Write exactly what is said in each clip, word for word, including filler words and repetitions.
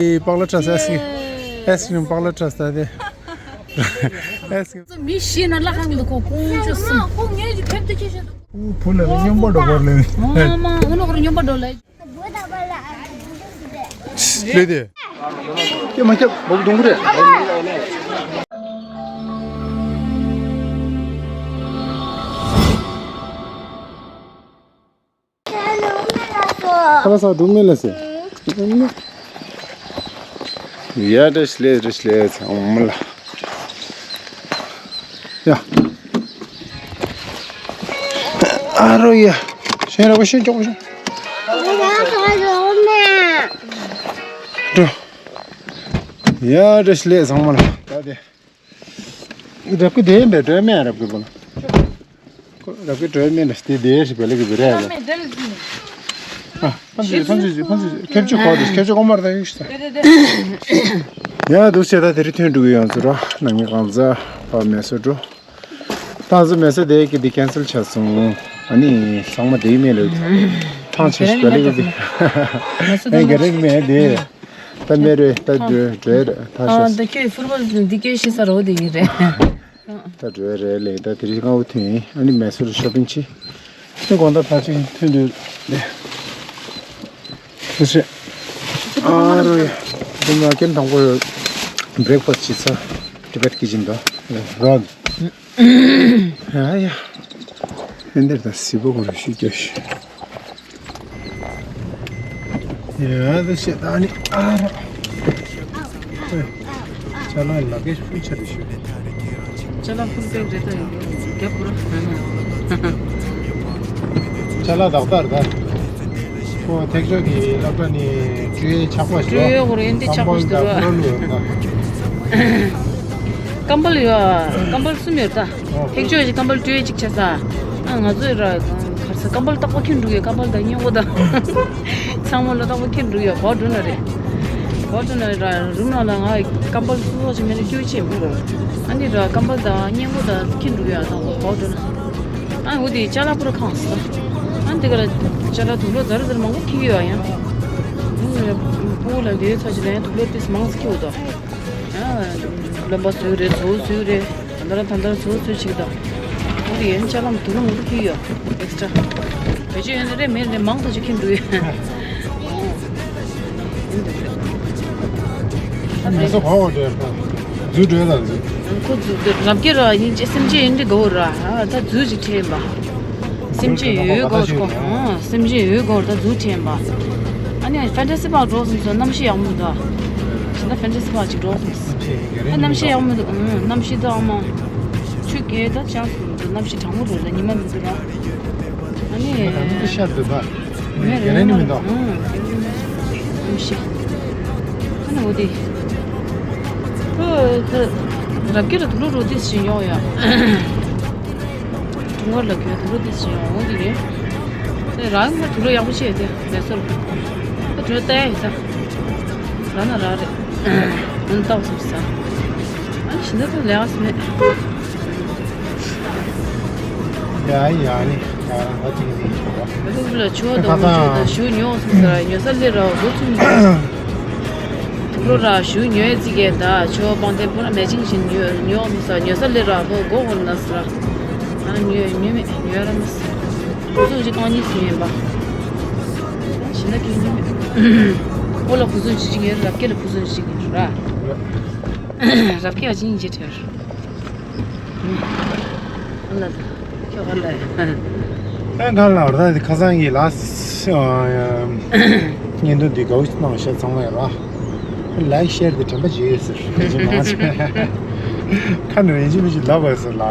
ཨེ་པག་ལ་ཁྲ་ས་ཨེ་སི་ཨེ་སི་ཀྲིམ་པག་ལ་ཁྲ་ས་དེ། ཨེ་སི་ཀྲིམ། མི་ཤི་ན་ལ་ཁང་དུ་ཁོ་ཁོང་ཆུ་སུམ། བུ་ལ་ནི་སྨྱོན་པ་འགྲོ་གོ་ལེ། མ་མ་འུ་ནོ་ཁོ་སྨྱོན་པ་འགྲོ་ལེ། ལེ་དེ། ཀྱེ་མ་ཀྱེ་བོ་དུང་རེ། ཁ་ལ་ས་འགྲོ་མེད་ལ་སེ། ཡ་རེ་ཤི་ལེ་རེ་ཤི་ལེ་ཚང་མ་ལ། ཡ། ཨ་རོ་ཡ། ཤེས་ར་བ་ཤེས་ཀྱོག་ཤེས། འགྲོ། ཡ་རེ་ཤི་ལེ་ཚང་མ་ལ། ད་དེ། རབ་ཀྱི་དེ་འདྲ་འགྲོ་མེད་རབ་ཀྱི་བོ་ལ། རབ་ཀྱི་འགྲོ་མེད་འདྲ་སྟེ་དེ་ཞིག་བེ་ལེ་གི་བེ་རེ་ཡ། ཨ། ཕན་ཚུན་ཕན་ཚུན་ཕན་ཚུན་ཁྱེད་ཆོ་གོ་དེ་ཁྱེད་ཆོ་གོ་མར་ད་ཡུག་ཤ། ཡ་འདུག་ཟེར་ད་དེ་རིང་ཐོན་འགྲོ་གི་ཡོང་ཚུལ་ར་ནང་མི་གང་ཟ་བ་མེད་སོ་འགྲོ། ད་ཚོ་མེད་ས་དེ་གི་དེ་ཀན་སེལ་བྱས་སོང་། ཨ་ནི་ཚང་མ་དེ་མེད་ལེ། ཐང་ཆད་ཤིག་བེ་ལེ་གི་དེ། ཨེ་ག་རེ་གི་མེད་དེ། ད་མེད་རེད། ད་འགྲོ་འགྲོ་རེད། ད་ཨ་ཤོད། ད་ཁྱོད་ཕུར་པ་འདི་སྐད་ཤེས་ས་རོ་དེ་ཡིན་རེད། ད་འགྲོ་རེད་ལེ། ད་དེ་རིང་སྔ་པོ་ཐོན་ཡིན། ཨ་ནི་མེ་སོར་ཤོ་པིང་ཆི། ཨ་དགོང་དག་ཕལ་ཆེར་ཐོན་འདུག་ལེ། དེ་ཤེས། ཨ་རོ་ཡ། དེ་ང་ཀེམ་དང་པོ་བྷི་རེག་ཕ་སི་བྱེད་ས་ཊི་བེཊ་ཀི་ཅན་དང་རོན། ཡ་ཡ། ཧན་དེར་ད་སི་པོ་གོ་རུ་ཤི་རྒྱུ་ཤི། ཡ་ད་ཤེས་ད་ནི་ཨ་ར། ཅ་ལག་ལག་གེ་ཤུ་ཆ་རེ་ཤུ། ཅ་ལག་ཕུར་པའི་རེ་ད་ཡོད་རྒྱབ་པོ་ར། ཅ་ལག་དག་དར་ད། ཁོ་ཐེག་ཆོས་ཀྱི་སློབ་གྲྭ་ནི་སྤྲོད་ཡས་ཆགས་པ་ཞིག་སྤྲོད་ཡས་ཁོ་རེ་འདི་ཆགས་པ་ཞིག་འདུག་ར། ཀམ་པལ་ཡོད། ཀམ་པལ་གསུམ་ཡོད་ད། ཨོ། ཐེག་ཆོས་ཀྱི་ཀམ་པལ་སྤྲོད་ཡས་གཅིག་ཆགས་ས། ཨ་ང་ཚོས་ར་གར་ས་ཀམ་པལ་རྟག་པར་འཁྱེར་འགྲོ་ཡོད། ཀམ་པལ་དང་སྙིང་པོ་དང་། ཚང་མ་ལ་རྟག་པར་འཁྱེར་འགྲོ་ཡོད། གོ་འགྲོ་ན་རེད། གོ་འགྲོ་ན་ར་རུམ་ནང་ལ་ང་ཀམ་པལ་སོ་སོ་ཅིག་མེད་ན་སྐྱོ་ཆེ་མོ། ཨ་ནི་ར་ཀམ་པལ་དང་སྙིང་པོ་དང་འཁྱེར་འགྲོ་ཡོད། དང་གོ་འགྲོ་ན། ཨ་འོ་དེ་ཅ་ལག་པུ་ར་ཁང་སོ། ཨ་འདི་ག་ལ་ཅ་ལག་དུག་ལོག་ཛ་ར་ཛ་ར་མང་པོ་འཁྱེར་ཡོད་ཡང་། ཕུ་བོ་ལ་ལས་ཚ་ཅི་ལ་ཡང་དུག་ལོག་ཏིས་མང་སི་འཁྱེར་འདུག་ཨ་རློན་པ་བཟོས་རེད། བཟོ་བཟོས་རེད། ད་ལྟ་ར་ད་ལྟ་ར་བཟོ་བཟོས་ཅིག་དང་། འོ་དེ་ཡན་ཅ་ལག་དུག་ལོག་མང་པོ་འཁྱེར་ཡོད། ཨེག་སི་ཊ་ར། བེད་སྤྱོད་ཡོད་ན་རེད་མེད་རེད་མང་དུ་ཅིག་འཁྱེར་འགྲོ་ཡོད། ཨ་མེ་སོ་གོ་བ་འདྲ་ཁོ་རྫུ་འགྲོས་ལ་འཛུལ། ཁོ་རྫུ་འགྲོས་རབ་རྒྱས་ར་ཡིན་ཅེ་སེམས་ཅན་ཡིན་འདི་གོ་ར། ཨ་ད་རྫུ་ཅིག་ཁྲེལ་ཡིན་པ། སེམས་ཅན་ཡོད་གོ་ཁོ། ཨ་སེམས་ཅན་ཡོད་གོ་ད་རྫུ་ཁྲེལ་ཡིན་པ། ཨ་ནི་ཕན་ཏ་སི་པར་འགྲོ་སོང་ཟེར་གནམ་གཤིས་ཡག་མོ་འདུག་ད་ཕན་ཏ་སི་པར་ཅིག་འགྲོ་སོང་། ཨ་གནམ་གཤིས་ཡག་མོ་འདུག་ཨ་གནམ་གཤིས་ད་ཨ་མ། ཆུ་རྐྱལ་ད་ཅང་སོང་འདུག་གནམ་གཤིས་གྲང་མོ་རེད་ལ་ཉི་མ་མི་འདུག་ར། ཨ་ནི། ཤར་འདུག་ད། ངས་རེ་ནི་མི་འདུག་ཨང་། ཨང་ཤི། ཁ་ནས་འོ་དེ། ཨོ་ད། རབ་རྒྱས་ལ་དུག་ལོག་རོ་དེ་ཞིག་ཡོང་ཡ། ཀྲུང་གོར་ལ་གྱོད་དུག་ལོག་དེ་ཞིག་ཡོང་འོ་དེ་ཡིན། དེ་རང་གི་དུག་ལོག་ཡག་པོ་བྱས་ཏེ་མེད་སོར། ད་དུག་ལོག་ལྟ་ཡ་ཡིན་ད། རང་ན་རག་རེད། འོན་ཏག་སོང་ས། ཨ་ནི་ཤི་ན་ད་ལས་ཨ་སི་མེད། ཡ་ཡ་ནི་ང་རང་ཧ་ཅིག་ནི་ཆོག་པ། ལུག་ལ་ཆོ་དང་ཁ་སང་ཞུ་ཉོ་སོང་ཟེར་ཉོ་ས་ལེ་ར་ལོ་ཚུན་དུ་རོ་ར་ཞུ་ཉོ་ཡ་ཙི་གེ་ད་ཆོ་པང་དེ་པོ་ར་མེ་ཅིང་བཞིན་ཉོ་ཉོ་མི་ས་ཉོ་ས་ལེ་ར་ལོ་སྒོ་འོར་ན་ཟེར་ང་ཉོ་ཉོ་མེད་ཉོ་ར་མི་ས་ཁུ་ཚུར་ཅི་གང་ཉིས་སུ་ཉོས་པ་ཞི་ན་ཁེ་ཉོ་མེད་ཨོ་ལ་ཁུ་ཚུར་ཅི་ཅི་ཉོ་ར་ལབ་ཀེ་ལ་ཁུ་ཚུར་ཅི་ཅི་ཉོ་ར་རབ་ཀེ་ཨ་ཅི་ཉི་ཅི་ཁྲེར། ཨ་ལ་ཁྱོད་ག་ལ་ཡ། ཨ་ག་ལ་ར་ད་ཁ་སང་ཡི་ལ་བརྙན་ཐུང་འདི་གའུ་གནང་ཤ་ཚང་མ་ཡ་ར། ལའིག་ཤེར་དེ་དྲན་པ་བརྗེད་ཡོད་ཟེར་རེ་ཅིག་མང་ཆེ། ཁ་ནས་རེ་ཅིག་མི་ཅིག་ལབ་པ་ཟེར་ལ་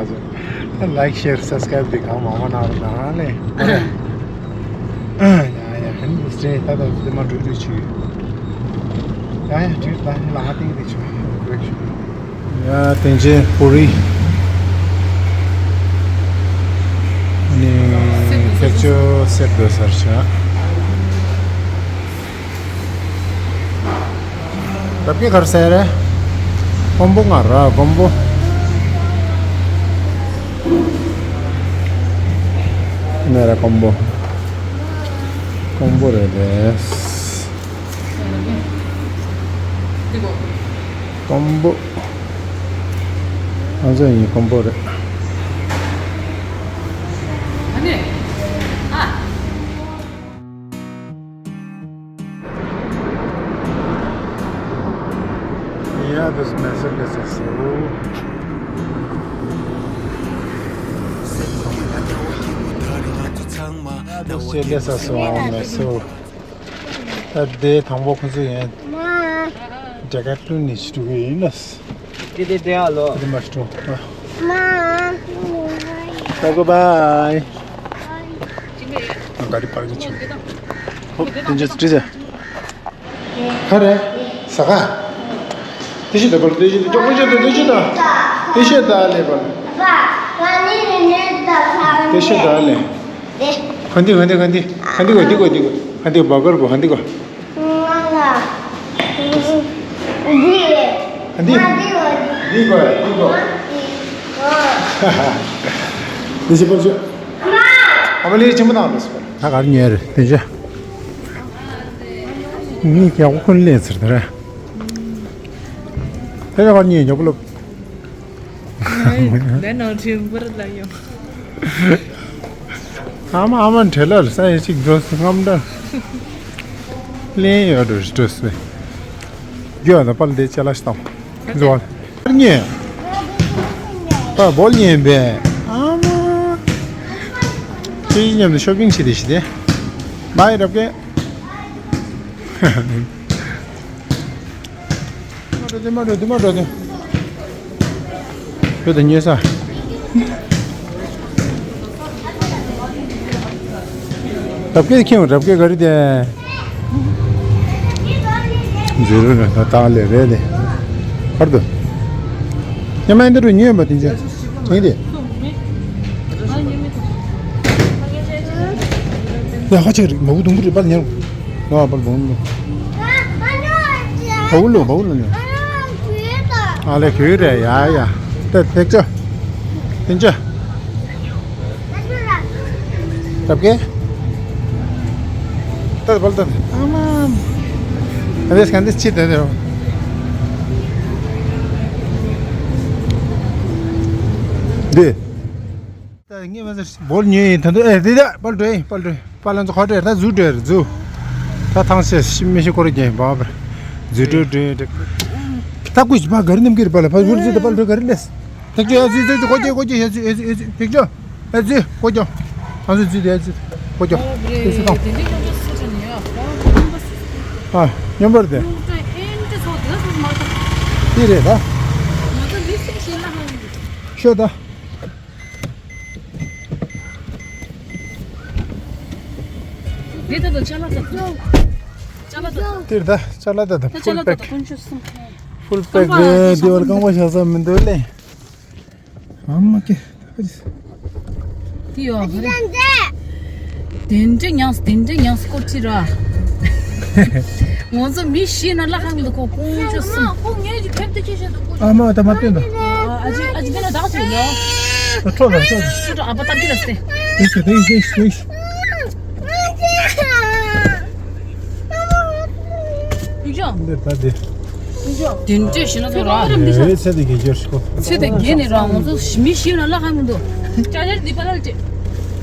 ཟེར། ལའིག་ཤེར་སབ་སི་ཀ་རེབ་དེ་གང་མང་མང་གནང་རོགས་གནང་ལེ། ཡ་ཡ་ཧན་སྲེ་ད་ད་དེ་མ་འགྲོ་འགྲོ་ཆུ། ཡ་ཡ་དྲིར་ད་ལ་ཧ་ཏིང་དེ་ཆུ་རེག་ཆུ། ཡ་དེང་ཆེན་པུ་རི་ནི་ཁེག་ཆོ་སེར་དོ་སར་ཆ། རབ་ཀྱི་གར་སེ་རེ། ཀོང་པོ་ང་ར་ཀོང་པོ། ནེ་ར་ཀོང་པོ། ཀོང་པོ་རེ་རེ། ཀོམ་པོ། ང་ཚོ་ཡིན་ཀོམ་པོ་རེད། Yeah, this message is so. This is so. ད་དེ་དང་པོ་ཁོ་ཚོ་ཡིན། རྒྱ་གར་ཀླུ་ནས་ཞུ་གི་ཡིན་ལ། དེ་དེ་དེ་ཨ་ལོ། དེ་མ་ཞུ། ད་གོ་བའི། ག་རེ་པར་གི་ཆུ། ཧོ་དེ་འཇོག་ཙི་ཙི། ག་རེ། ས་ག། དེ་ཤི་ད་པར་དེ་ཤི་ད་ཅོག་ཅོག་ད་དེ་ཤི་ད། དེ་ཤི་ད་ལེ་པར། དེ་ཤི་ད་ལེ། ག་འདི་ག་འདི་ག་འདི་ག་འདི་གོ་འདི་གོ་འདི་གོ་ག་འདི་གོ་བ་གར་གོ་ག་འདི་གོ། འདི། འདི་གོ་འདི་གོ། འདི་ཤི་པར་ཤི། ཨ་མ་ལེ་ཆེན་པོ་ན་ལོ་སི་པར། ད་གར་ཉེ་རེད་དེ་ཅི། ངས་ཀྱང་ཁོ་ལེན་ཟེར་ད་ར། དེ་ལ་གར་ཉེ་ཉོ་པ་ལོ། ལས་ནང་ཁྲིམས་པར་ལ་ཡོང་། ཨ་མ་ཨ་མ་འདྲེ་ལ་ས་ཡ་གཅིག་འགྲོ་སོང་ངམ་འདྲ། ལེན་ཡོད་འགྲོ་འགྲོ་སོང་། རྒྱུ་ཡོད་ན་པར་འདི་ཅ་ལག་ཞིག་བཏང་། འགྲོ་བ། ཉེ། ད་བོལ་ཉེ་བས། ཨ་མ། ཁྱེད་མཉམ་དུ་ཤོ་པིང་བྱེད་དེ་ཤི་དེ། བའི་རབ་ཀེ། མ་འགྲོ་དེ་མ་འགྲོ་དེ་མ་འགྲོ་དེ། བོད་དུ་ཉོས་ས། རབ་སྐད་ཁྱེད་རབ་སྐད་ག་རེ་དེ། འཛུལ་རུ་ནས་ད་ལས་རེད་དེ། བར་དུ། ཉི་མ་འདི་རུ་ཉོས་མ་དེ་ཅན། ཡིན་དེ། ཡ་ཧ་ཅང་རིག་མ་བུ་དུམ་བུ་རིག་པར་ཉར། ང་བར་བུ་མི། བ་བུ་ལོ་བ་བུ་ལོ་ཉོ། ཨ་ལེ་གུས་རེད་ཡ་ཡ། ཏེ་ཐེག་ཅོ། ཐེག་ཅོ། རབ་ཀེ། ཏེ་བལ་ཏེ། ཨ་མ། ཨ་ལེ་སྐན་ཏེ་ཅི་ཏེ་ཏེ། འདི། ད་ངས་མ་ཟེར་བོལ་ཉོས་ཡིན་ད་དུང་ཨེ་དེ་ད་པལ་འགྲོ་ཡིན་པལ་འགྲོ་ཡིན་པལ་ལ་ཚོ་ཁོ་འགྲོ་ཡིན་ད་འཛུལ་འགྲོ་ཡིན་འཛུལ། ད་ཐང་ཆད་ཤི་མི་ཤི་སྐོར་རྒྱན་བབ་འཛུལ་འགྲོ་འགྲོ་ཡིན་ད་ཀུ་ཤི་པ་ག་རི་ནམ་གིར་པལ་ལ་པལ་འགྲོ་ཡིན་ད་པལ་འགྲོ་ག་རི་ལེས། ཐག་ཆོད་ཡ་འཛུལ་འཛུལ་ཀོ་ཀྱེ་ཀོ་ཀྱེ་ཡ་འཛུལ་ཡ་འཛུལ་ཡ་འཛུལ་ཐག་ཆོད་ཡ་འཛུལ་ཀོ་ཀྱོ། ཨ་འཛུལ་འཛུལ་ཡ་འཛུལ་ཀོ་ཀྱོ། ཨེ་སི་ཐང་། ཨ་མཉམ་པར་དེ། དེ་རེད་ད། ཤོད་ད། དེ་ད་ད་ཅ་ལག་ད། ཅ་ལག་ད། དེར་ད་ཅ་ལག་ད་ད། ད་ཅ་ལག་ད་ད་དཀོན་མཆོག་གསུམ། ཕུལ་པེག་རྐང་པ་རེད་དེ་བར་རྐང་པ་བཞག་ས་མི་འདུག་ལེ། ཨ་མ་ཀེ། དེ་ཡོད་རེད། དེ་འདྲ་ཉངས་དེ་འདྲ་ཉངས་སྐོར་ཅི་ར། ང་ཚོ་མི་ཤི་ན་ལ་ཁང་གི་ཁོ་དཀོན་མཆོག་གསུམ། ཨ་མ་ད་མ་བཏོན་ད། ཨ་ཅི་ཨ་ཅི་དེ་ན་བདག་ཚོད་ཡོད། ཁྲོ་ལ་ཁྲོ། ཨ་པ་ཏ་ཏི་ལ་སྟེ། དེ་ཤི་དེ་ཤི་དེ་ཤི། འདི་ད་འདི། དེ་འདྲས་ཤི་ན་ཚོ་ར། ཚེ་དེ་གས་ཀྱོར་ཤི་ཁོ། ཚེ་དེ་གས་ནི་ར་ང་ཚོ་མི་ཤི་ན་ལ་ཁ་མི་འདུག་ཅ་ཅར་འདི་པ་ལ་ལ་ཅེ། ཅ་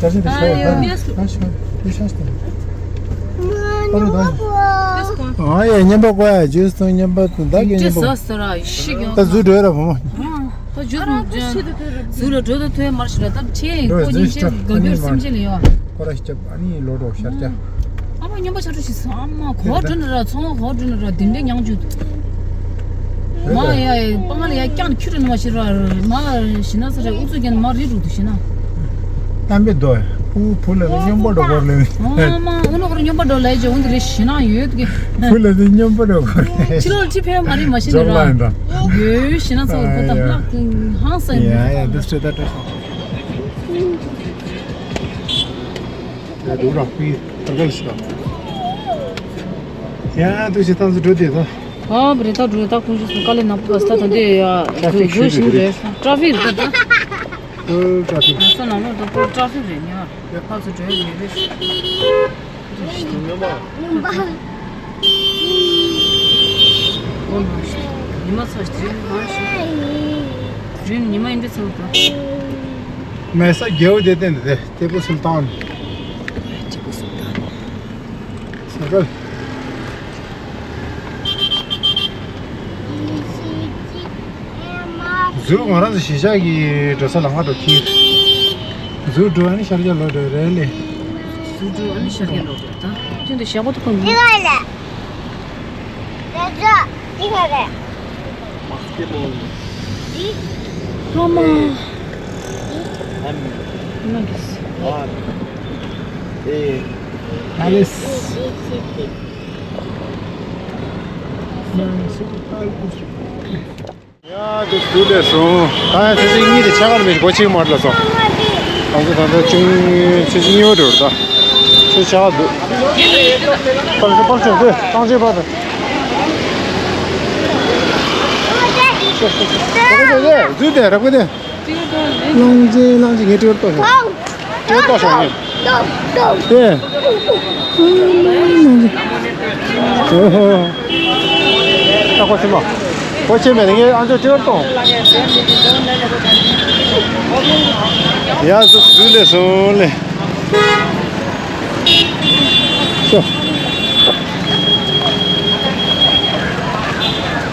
ཅར་འདི་ཤ་ཡ་ད་ཤ་ཡ་འདི་ཤ་ཤ། ཨ་རུ་ད། ཨ་ཡ་ཉམས་པ་གོ་ཡ་ཇུས་དང་ཉམས་པ་དང་ད་གས་ཉམས་པ། ཟ་ཟ་ར་ཤི་ཡོང་། ད་ཟུ་འགྲོ་ཡ་ར་བུ་མོ། ད་ཇུས་དང་ཇུས། ཟུ་ལ་འགྲོ་ད་ཐོས་མར་ཤི་ར་ད་ཆེ་ཡིན་ཁོ་ཉིན་ཆེ་ག་གྱུར་སེམས་ཅན་ལ་ཡོང་། ཁོ་ར་སྐྱབས་ཨ་ནི་ལོ་གྲོགས་ཤར་ཀྱང་། ཨ་མ་སྨྱོན་པ་ཆགས་འགྲོ་ཞིག་སོང་ཨ་མ་གོ་བ་འགྲོ་ནི་ར་ཚོང་གོ་བ་འགྲོ་ནི་ར་དེ་འདྲའི་མྱང་རྒྱུ། མ་ཡ་ཡ་པང་ལ་ཡ་ཀྱང་ཁྱུ་རུ་ནི་མ་ཤི་ར་མ་ཤི་ན་ས་ར་ཨུ་ཚུགས་ཀྱང་མ་རི་རུ་དུ་ཤི་ན། གཏམ་པའི་རྡོ། ཕུ་བུ་ལ་ནི་སྨྱོན་པ་འགྲོ་གོ་རེད། ཨ་མ་ཨུ་ནོ་ཁོ་ར་སྨྱོན་པ་འགྲོ་ལ་ཡ་ཇེ་འུན་དི་རེ་ཤི་ན་ཡོད་གི། བུ་ལ་ནི་སྨྱོན་པ་འགྲོ་གོ་རེད། ཕྱི་ལོགས་ཅི་ཕེ་མ་རི་མ་ཤི་ནི་ར། ཡོད་ཤི་ན་ཚོ་གོ་ད་ལག་ཧང་སང་ཡ་ཡ་འདི་སྤྲོད་ད་སྤྲོད་སོང་། ཡ་འདུག་ར་ཕུའི་ཐར་གལ་ཞིག་ཡ་འདུག་ཅི་ཐང་སུ་འགྲོ་དེ་ད། ཨ་བ་རེ་ད་འགྲོ་ད་ཁོང་ཚོ་དཀའ་ལས་ནག་པོ་ག་ས་ད་འདི་ཡ་ཊ་ཕིག་འགྲོ་ཤུ་བཞིན་རེད། རེད་ཊ་ཕིག་རེད་ད། ཕུལ་ཊ་ཕིག་ང་ཚོ་ནང་ལོགས་ད་ཕུལ་ཊ་ཕིག་རེད་ཉོ། ཕར་ཚུར་འགྲོ་ཡ་མེད་པས། སྨྱོན་པ། ཉི་མ་ཚོ་དེ་རིང་གང་ཞིག་དེ་རིང་ཉི་མ་ཡིན་འདྲ་ཚང་དང་། མེ་ས་རྒྱལ་བོ་དེ་བསྟན་དེ་སྐྱེས་བུ་སུལ་ཏཱན། སྐྱེས་བུ་སུལ་ཏཱན། ས་ག་ཟུར་ང་རང་ཚོ་གཞིས་ཆགས་ཀྱི་འགྲོ་ས་ལ་ང་འགྲོ་ཁྱེར། ཟུར་འགྲོ་ཨ་ནི་ཤར་རྒྱག་ལོག་འགྲོ་རེད་ལེ། ཟུར་འགྲོ་ཨ་ནི་ཤར་རྒྱག་ལོག་འགྲོ་ད། ཁྱོད་འདི་ཞག་པོ་ཐུག་གམ། འདི་ག་ལ། འདི་ག་ལ། Basketball. ཨ་མ། M. ཨ་མ་གིས། R. A. Alice. ཡ་དེ་དུས་ལས་སོང་། ད་ཡང་ཆུ་ཚོད་གཉིས་དེ་ཆ་གར་མི་སྒོ་ཕྱེ་མར་ལ་སོང་། ང་ཚོ་ད་ལྟ་ཆུང་ཆུ་ཚོད་གཉིས་པ་འགྲོ་རེད་ད། ཆུ་ཆ་ག་འདུག་ཕར་ཕར་ཕྱོགས་དེ་སྟངས་ཆེ་བར། འཛུལ་དེ་ར་བུ་དེ། གླང་ཆེན་གླང་ཆེན་ངའི་ཏི་ཀེ་ཊི་ཏོ་ཤོག་ཏི་ཀེ་ཊི་ཏོ་ཤོག་ངས། དེ། ཨོ་ཧོ། ད་ཁོ་ཚེ་མ། ཁོ་ཚེ་མ་ངས་ཨ་ཚོ་ཏི་ཀེ་ཊི་ཏོ། ཡ་ཟུག་ཟུག་ལས་སོང་ལས། ཤོ།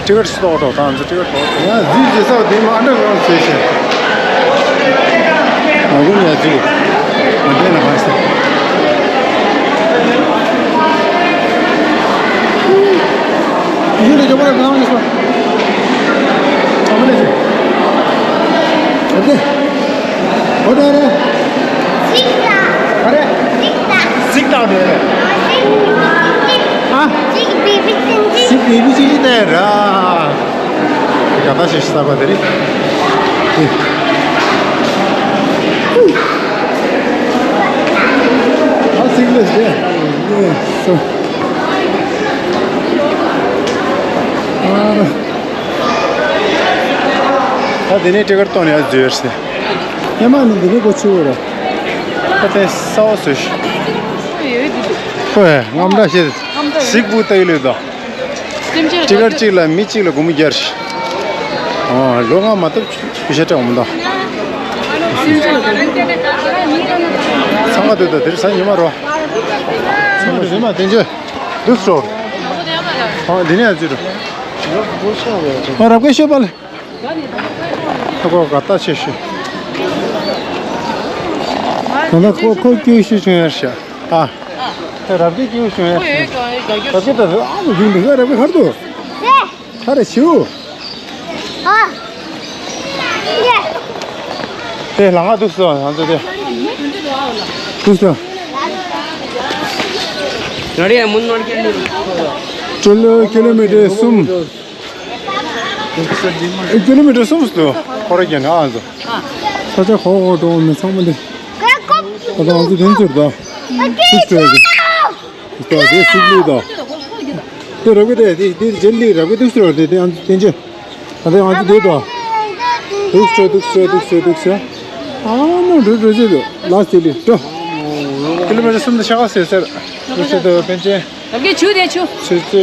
ཏི་ཀེ་ཊི་སི་ཏོག་ཏོག་ད་ང་ཚོ་ཏི་ཀེ་ཊི་ཏོག་ཏོག་ཡང་གཟིགས་ཟེར་ས་དེ་མ་འདྲ་གང་ཟེར་ཤེས། ང་ཀུན་ཡང་གཟིགས། ང་འདྲ་ན་གང་ཟེར། ཡུལ་ལས་ཀྱི་བར་གང་ཡོད་སོ། ཨ་མ་ལས་ཟེར། ཨ་ཏི། ཨོ་ཏི་རེད། གཟིགས་དང་། ག་རེ། གཟིགས་དང་། གཟིགས་དང་རེད། ཨ། གཟིགས་བི་བི་ཅིག་ཅིག་ཨ། གཟིགས་བི་བི་ཅིག་ཅིག་ལྟ་ཡ་ར། དེ་ག་ད་ཞིག་ས་པ་དེ་རེད། ཨ་གཟིགས་ལས་ཟེར། ཨ་ར། ད་དེ་ནས་ཏི་ཀེ་ཊི་གཏོང་ནས་ཡར་འཛུལ་ཡར་སེ། ཉི་མ་ནི་འདི་ནས་སྒོ་ཕྱེ་བོ་ར། ད་དེ་ས་བ་བཟོས་ཤིག་ཧོ་ཧེ། ངམ་འདྲ་ཞེས་གཟིགས་བུ་ལྟ་ཡི་ལོས་དོ། ཏི་ཀེ་ཊི་གཅིག་ལ་མི་གཅིག་ལ་སྒོར་མོ་བརྒྱ་རེད། ཨོ་ལོ་ལྔ་མ་གཏོགས་ཕུ་ཤ་སྤྲད་འོང་མི་འདུག་ཚང་མ་སྡོད་དོ་དེར་ས་ཉི་མ་རོ། ཚང་མ་རེད་མ་དེ་འཇོ། འདུག་སོ། ཨོ་འདི་ནས་ཡར་འཛུལ་རོ། ཨོ་རབ་གེ་ཤོད་པ་ལ། ཁོ་ག་ལྟ་ཆེ་ཤོས། ད་ལྟ་ཁོ་ཁོ་སྐྱོ་ཤོས་བྱུང་ཡར་ཤག་ཨ། ད་རབ་ཀྱི་སྐྱོ་བྱུང་ཡར་ཤག་རབ་ཀྱི་ད་ཨ་མ་བྱུང་འདུག་རབ་ཀྱི་ཧར་དུ། ཧ་རེ་ཞིའུ། ཨ། དེ་ལ་ང་འདུག་སོ་ང་ཚོ་དེ། འདུག་སོ། ང་རེ་མུན་ནོར་གྱི་ནི། ཀི་ལོ་ཀི་ལོ་མི་ཊར་གསུམ། ཀི་ལོ་མི་ཊར་གསུམ་སུ་འཁོར་རྒྱག་ན་ཨ་ཚོ། ས་ཆ་ཧོ་ཧོ་འགྲོ་མི་ཚང་མ་འདི། ཨ་ད་ང་ཚོ་དེ་ཚོར་ད། ཤིག་ཤོད་ཀྱི། ད་དེ་ཤིག་ལུས་ད། དེ་རབ་གི་དེ་དེ་དེ་རྗེས་ལུས་རབ་གི་དུག་སུ་ར་དེ་དེ་ཨ་ཚོ་དེ་འཇོ། ད་དེ་ང་ཚོ་དེ་ད། དུག་སུ་དུག་སུ་དུག་སུ་དུག་སུ། ཨ་མ་འགྲོ་འགྲོ་ཟེར་དུ་ལ་སི་དེ་ལུས་འགྲོ། ཀི་ལོ་མི་ཊར་གསུམ་དུ་ཤ་ཁ་ཟེར་ཟེར། དུག་སུ་དུ་པན་ཆེན། རབ་རྒྱས་ཆུ་དེ་ཆུ། ཆུ་ཚོད་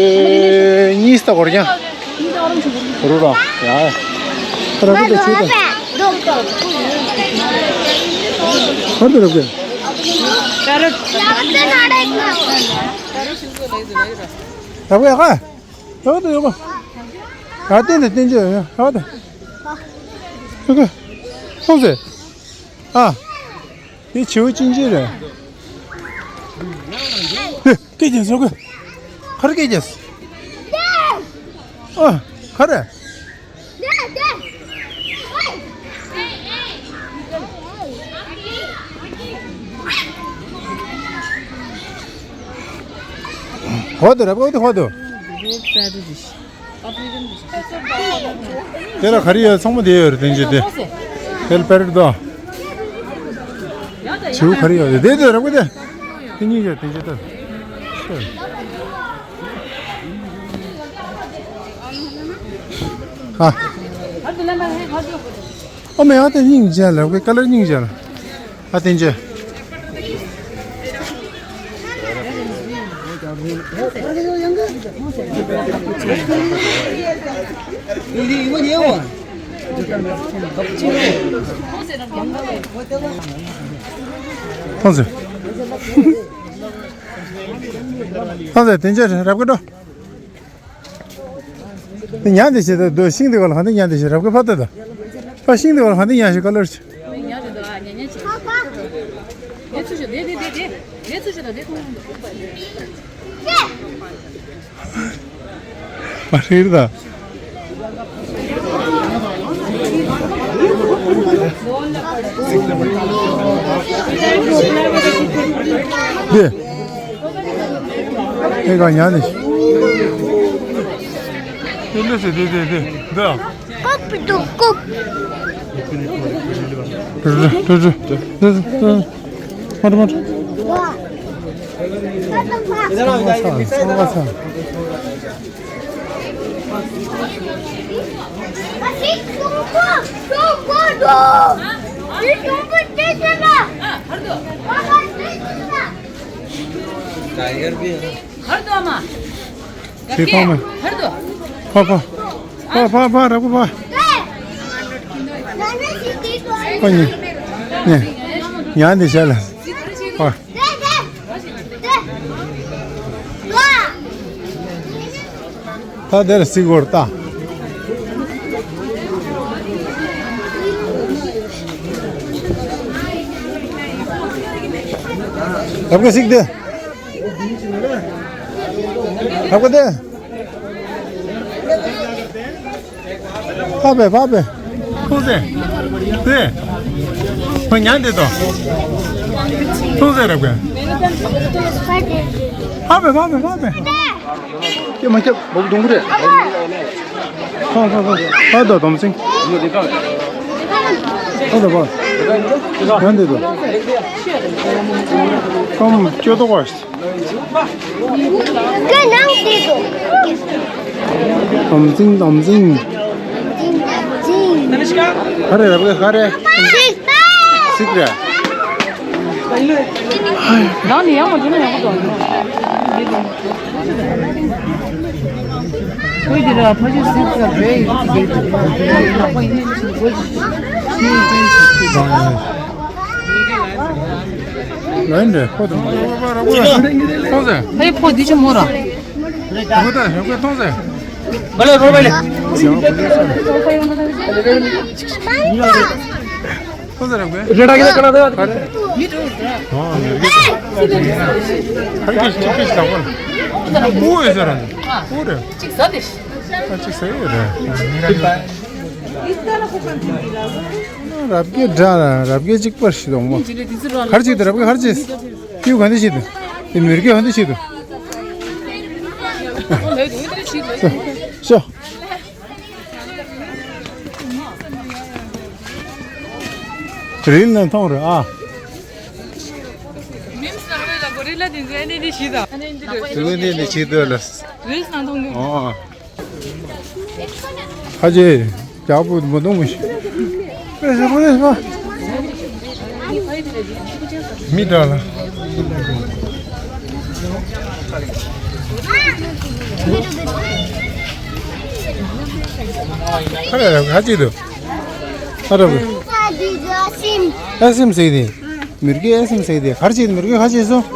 གཉིས་ལྟ་བར་ཀྱང་། རུ་ར། ཡ། རབ་རྒྱས་ཆུ་དེ། ཧར་དུ་རབ་རྒྱས། རབ་རྒྱས་ཧ། ཡོད་དོ་ཡོད་ག་ཡ་བསྟན་དེ་བསྟན་ཆོས་ཡོད་ག་ཡ་བསྟན། ཡོད་ག་སོང་ཟེར། ཨ། དེ་བྱིའུ་ཅིན་ཅིན་རེད། ཧེ། སྐད་རྒྱག་སོང་ག་ག་རེ་སྐད་རྒྱག་ཨ། ག་རེ། ཧོ་དུ་ར་པོ་དུ་ཧོ་དུ། དེ་ལ་ག་རེ་ཡོད། ཚང་མ་དེ་ཡོད་རེད། དེ་འཇོ་དེ། དེ་ལ་པེ་རེ་ཏི་དོ། བྱིའུ་ག་རེ་ཡོད་རེད། དེ་དེ་ར་པོ་དེ། དེ་གཉིས་ཡོད་དེ་འཇོ་དེ། ཨ། ཨ་མ་ཡ་དེ་སྙིང་རྗེ་ལ་ཀ་ལར་སྙིང་རྗེ་ལ། ཨ་བསྟན་ཆོས། མཐོང་ཟེར། མཐོང་ཟེར། དེ་འཇོག་རབ་དགའ་འགྲོ། དེ་ཉལ་འདི་བྱེད་དུ་སྡོད། ཤིང་འདི་ག་ལ་གང་འདི་ཉལ་འདི་བྱེད། རབ་དགའ་ཕར་ལྟ་དང་། ཕར་ཤིང་འདི་ག་ལ་གང་འདི་ཉལ་ཞིག་ག་ལོར་ཞིག་མ་ཧྲིར་ད། འདི། ཨེ་ག་ཉལ་ནི། འདི་འདི་འདི་འདི་འདི། ཀོབ་དུ་ཀོབ། རུ་རུ་རུ་རུ། མ་རུ་མ་རུ། ཚང་མ་ཚང་། ཁྱེད་ཁོང་མ། ཕ་ཕ། ཕ་ཕ་ཕ་ར་ཕ་ཕ། ཕ་ཉེ། ཉེ། ཉ་འདི་བྱས་ལ། ཕ། ད་དེར་སི་གོར་ལྟ། རབ་དགའ་སིག་དེ། རབ་དགའ་དེ། ཕ་བས་ཕ་བས། མཐོང་ཟེར། དེ། ཕ་ཉལ་དེ་དོ། མཐོང་ཟེར་རབ་དགའ། ཕ་བས་ཕ་བས་ཕ་བས། སྐྱེ་མ་སྐྱབས་འོག་གདོང་གུ་རེད། ཁོང་ཁོང་ཁོང་། ཨ་དོ་དོམ་སིང་། ཨ་དོ་བ། ཡང་འདི་དོ། ཁོང་སྐྱོ་དོ་བ། སྐྱོ་ནང་འདི་དོ། དོམ་སིང་དོམ་སིང་། ག་རེ་ར་བའི་ག་རེ། སིག་རེད། ནང་ནས་ཡང་མ་འགྲོ་ན་ཡག་པོ་འདུག་ཁོས་འདི་ལ་ཕ་ཆུ་སིག་ས་བེ་ཡིན་ལག་པ་ཡིན་ནས་ཕྱིན་དགོས་ཤིག་ལན་རེ་ཁོ་དང་། ཁོང་ཚེ། ཨེ་ཕོ་འདི་ཆུ་མོ་ར། ཁོ་དང་ཧེ་ཁོ་ཐོང་ཚེ། མ་ལེ་རོ་བ་ལེ། ཁོང་ཚེ་ར་ཁོ། རེ་ད་གི་ད་ཀ་ལ་ད་ཡ། ཧར་གྱིས་གཅིག་གིས་ལག་པ་ལ། ཨོ་ཡོད་ཟེར་ར་ནི། ཨོ་རེད། གཅིག་ཟ་དེ། ཨ་གཅིག་ཟ་ཡོད་རེད། རབ་རྒྱས་འདྲ་ལ་རབ་རྒྱས་གཅིག་པར་ཞིག་འདུག་མོ། གར་གཅིག་ཏུ་རབ་རྒྱས་གར་གཅིག་ཏུ་གང་འདི་ཞིག་ཏུ། དེ་མེར་གེ་གང་འདི་ཞིག་ཏུ། ཤོ། རིལ་ནས་མཐོང་རེད་ཨ། མིམ་སྣང་རེད་ལ་གོ་རེ་ལ་དེ་ཚོ་ཨ་ནེ་ནེ་ཞིག་ད། དེ་ཚོ་ནེ་ནེ་ཞིག་ད་ལ། རིལ་སྣང་མཐོང་གི། ཨོ། ཁ་ཆེ། རྒྱག་པོ་མ་གཏོང་མི་ཤེས། ཨེ་ཤ་པོ་ཨེ་ཤ། མི་འདྲ་ལ། ཁ་རེ་རེ་ཁ་ཅིག་འདུག་ཨ་ར་བུ། ཨེ་སིམ་ཟེར་དེ། མིར་གི་ཨེ་སིམ་ཟེར་དེ་གར་ཅིག་མིར་གི་ཁ་ཅིག་སོང་།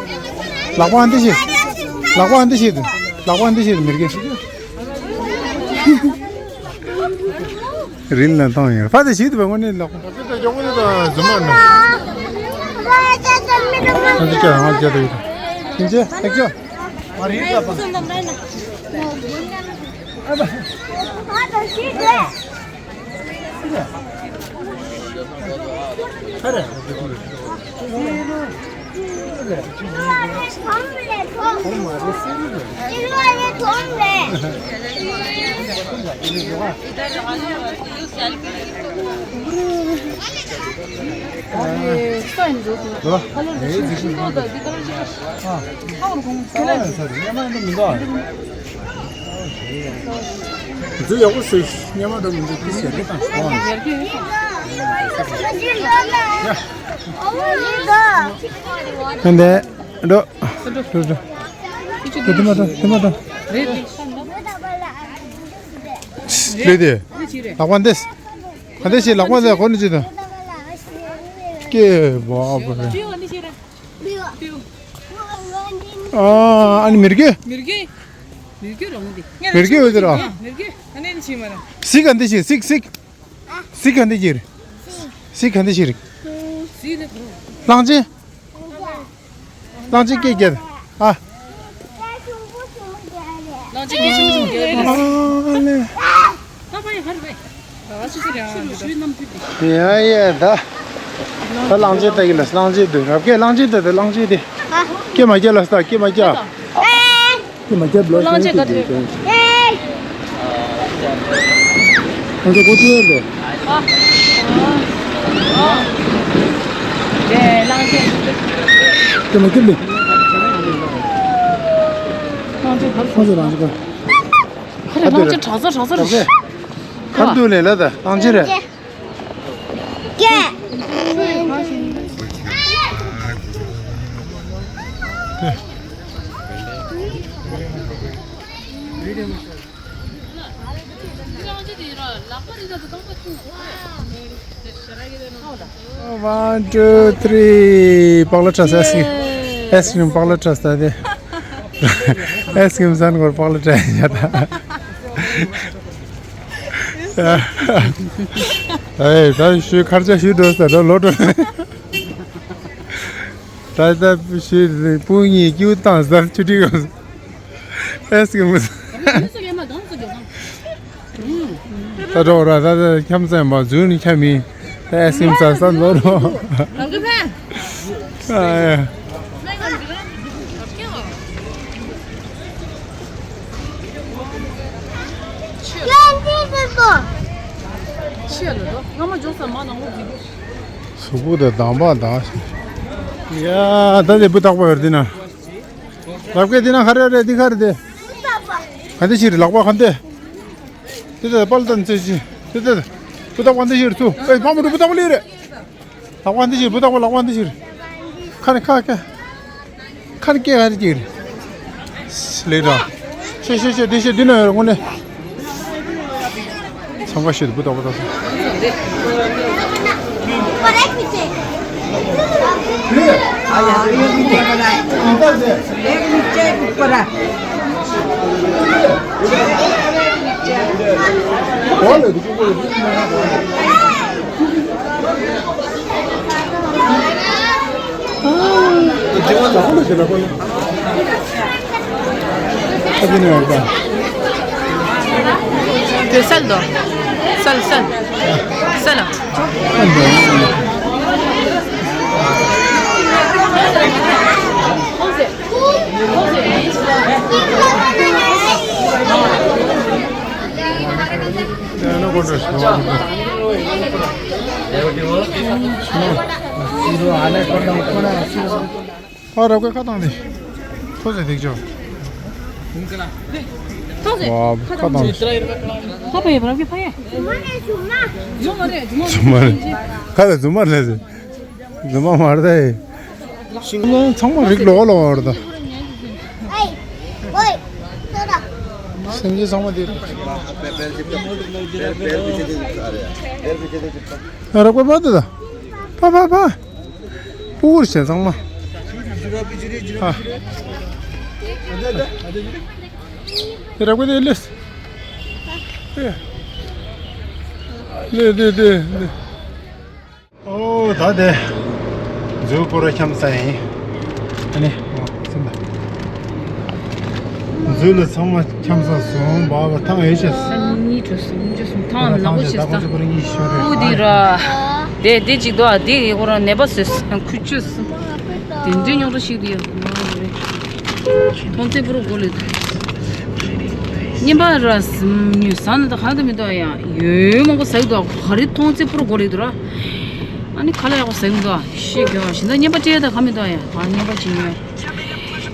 ལག་པ་འདི་ཤེས། ལག་པ་འདི་ཤེས་འདུག་ལག་པ་འདི་ཤེས་འདུག་མིར་གི། རིན་ལ་ཐང་ཡོད། ཕ་དེ་ཞིག་ཏུ་བས་དངོས་གནས་ལོག་ཨ་ཙི་ཀྱ་ང་ཀྱ་དུ་ཡོད། ཁྱིམ་ཆེ་ཐེག་ཆོ། འཛུལ་ཡག་པོ་བཟོས་ཤིག་སྙན་མ་འདྲ་མི་འདུག་ཏིས་ཡར་རྒྱས་བཏང་ཤོག་ཨ་འདས་འགྲོ། འགྲོ་འགྲོ་འགྲོ། དེ་མ་འགྲོ་དེ་མ་འགྲོ། རེད། ལུས་དེ། ལག་པ་འདེས། ག་འདེས་ཤིག་ལག་པ་འདེས་གོ་ནི་ཅི་དང་། ཀེ་བ་བ་རེད། ཨ་ནི་མེར་གེ། མེར་གེ། མེར་གེ་རང་དེ། མེར་གེ་འོ་དེ་ར། མེར་གེ་ཨ་ནི་ཅི་མ་ར། སི་ག་འདེས་ཤིག་སི་སི། སི་ག་འདེས་ཤིག་སི་ག་འདེས་ཤིག་སི་ལེ་གོ། གླང་ཆེན། གླང་ཆེན་སྐད་རྒྱག་ཨ། གླང་ཆེན་སྐད་ཆུང་ཆུང་རྒྱག་ཨ་ལེ། ད་ཕ་ཡི་ཧར་བས། ད་ཕ་ཤི་ཤི་རེད་ཨ། ཤི་ལུ་ཤུའི་རྣམ་འཕྲུལ་དེ། ཡ་ཡ་ད། ད་གླང་ཆེན་ལྟ་གི་ལ་གླང་ཆེན་དེ་རབ་སྐད་གླང་ཆེན་དེ་དེ་གླང་ཆེན་དེ། སྐད་མ་རྒྱག་ལ་ས་སྐད་མ་རྒྱག་སྐད་མ་རྒྱག་བློ་གླང་ཆེན་ག་དུས། ཁོང་ཚོ་གོ་ཐུབ་ཡོད་འདུག་ཨ། ཨ། དེ་གླང་ཆེན། དེ་མ་ཁྱེར་ལེ། གླང་ཆེན་ག་ཁོང་ཚོ་རང་ཚོ་ག་ཁ་རེ་གླང་ཆེན་གྲགས་ཚ་གྲགས་ཚ་རེད། ག་འདུག་ལེ་ལ་ད་གླང་ཆེན་རེད། ཀེ། One, two, three. པག་ལ་བྲེས་སོང་། ཨའི་སི་ཀྲིམ། ཨའི་སི་ཀྲིམ་པག་ལ་བྲེས་སོང་། ད་དེ་ཨའི་སི་ཀྲིམ་ཟ་ན་ཁོར་པག་ལ་བྲེས་ཡ་ད། ཨེ་ད་ཞུ་ཁར་ཆ་ཞུ་འགྲོ་ས་ད་ལོ་འགྲོ། ད་ད་ཞུ་སྤུན་གཉིས་ཀྱུ་བཏང་ཟ་ཆུ་ཁྲིག་ཨའི་སི་ཀྲིམ། ད་འགྲོ་ར་ད་ད་འཁྱམ་ཙམ་པ་འཛུལ་ནི་འཁྱམ་མིན། ད་ཨའི་སི་ཀྲིམ་ཟ་ས་ལོ་རོ། ཨ་ཡ། གཟུགས་པོ་དང་གདམས་པ་དང་། ཡ་ད་དེ་བུ་རྟག་པ་ཡོད་དེ་ན། ལག་པས་དེ་ན་ག་རེ་རེད། འདི་ག་རེ་དེ། ག་འདི་ཕྱིར་ལག་པ་ག་འདི། དེ་དེ་པལ་ཏན་ཚེ་ཅི། དེ་དེ། བུ་རྟག་པ་འདི་ཕྱིར་ཚུ། ཨེ་ཕ་མ་རུ་བུ་རྟག་པ་ལི་རེད། ལག་པ་འདི་ཕྱིར་བུ་རྟག་པ་ལག་པ་འདི་ཕྱིར། ཁ་ནི་ཁ་ཁ། ཁ་ནི་སྐད་ག་རེ་ཅིག་རེད། ལེ་ར། ཤེ་ཤེ་ཤེ་དེ་ཤེ་འདི་ན་ཡོད་རེད་དངོས་གནས། ཚང་མ་ཤེས་འདུག་བུ་རྟག་པ་ལྟ་སོང་། དེ་སལ་དོ། སལ་སལ། སལ། ཨ་རབ་ཀའི་ཁ་བཏང་དེ། ཐོ་ཟེ་འདེགས་ཆོག་ཐོ་ཟེ། ཝ་ཁ་བཏང་དེ། ཁ་བཏང་ཡོད་པ་རབ་ཀའི་ཕ་ཡ། རྫུན་མ་རེད། རྫུན་མ་རེད། རྫུན་མ་རེད། ཁ་ལ་རྫུན་མ་རེད་ཟེར། རྫུན་མ་མ་རེད་ད། ཤིང་ལོང་ཚང་མ་རིགས་ལོག་ལོག་རེད་ད། སེམས་ཅན་ཚང་མ་དེ་རེད། རབ་ཀའི་ཕ་དེ་ད། ཕ་ཕ་ཕ། སྤུ་གུར་བྱས་ཚང་མ། ཨ། དེ་ར་ཀོ་དེ་ལེས། ཨེ། ལེ་དེ་དེ་དེ། ཨོ་ད་དེ། འཛུལ་པོ་ར་འཁྱམ་ས་ཡིན། ཨ་ནི། ཨོ་སེམས་ད། འཛུལ་ལ་ཚང་མ་འཁྱམ་ས་སོང་བ་བ་ཐང་ཨེ་ཤེས། ཨ་ནི་གཉིས་འགྲོ་སོང་གཉིས་འགྲོ་སོང་ཐང་ལ་ནག་པོ་བྱས་ད་ཁོ་ཚོ་པོ་ར་གཉིས་ཤོར་རེད། ཨུ་དེ་ར། དེ་དེ་གཅིག་ཏོ་དེ་ཡི་ཁོ་རང་ནད་པ་བཟོས་ཁུ་ཆུ་སོང་། དེ་འདྲའི་རྙོག་དྲ་ཞིག་དེ་ཡ། མཐོང་ཚད་པོ་ར་གོ་ལེ། ཉན་པ་ར་ཟ་ན་ད་གང་དུ་མི་འདུག་ཡ། ཡོད་མང་པོ་ཟ་གི་འདུག་ག་རེ་མཐོང་ཚད་པོ་ར་གོ་ལེ་འདུག་ར། ཨ་ནི་ཁ་ལ་ཡག་པོ་ཟ་གི་འདུག་ཤེས་གི་བ་ཞིན་ད་ཉན་པ་སྤྲད་ད་ག་མི་འདུག་ཡ། ད་ཉན་པ་ཅིག་ཉོས།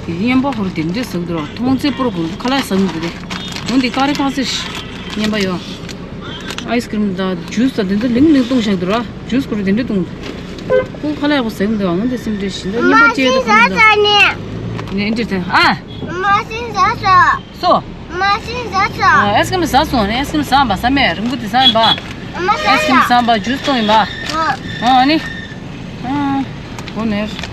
ཉན་པ་ཧོར་དེ་འདྲས་ཟ་གི་འདུག་ར། མཐོང་ཚད་པོ་ར་གོ་ལེ་ཁ་ལ་ཟ་གི་འདུག་རེ། འོན་ཏེ་ཀ་རེ་ཁང་སེར་ཉན་པ་ཡོད། ཨའི་སི་ཀྲིམ་དང་ཇུས་དང་དེ་ཚོ་ལིང་ལིང་བཏུང་བཞག་འདུག་ར། ཇུས་ཁོ་རང་དེ་འདྲས་བཏུང་། ཁོ་ཁ་ལ་ཡག་པོ་ཟ་གི་འདུག་འོན་ཏེ་སེམས་ཁྲལ་ཞིན་ད་ཉན་པ་སྤྲད་ད་ག་མི་འདུག་ནས་འདྲས་ད་ཨ། མ་སེམས་ཟ་ཟ། སོ། མ་ཤི་ཟ་ས། ཨ་ཨེ་སི་ཀི་རིམ་ཟ་སོང་ནས། ཨེ་སི་ཀི་རིམ་ཟ་བ་ཟ་མེད། རིང་པོ་དེ་ཟ་ཡིན་པ། མ་ཟ་ས། ཨེ་སི་ཀི་རིམ་ཟ་བ་ཇུས་བཏུང་ཡིན་པ། ཨ་ཨ་ནི། ཨ་གོ་ནས།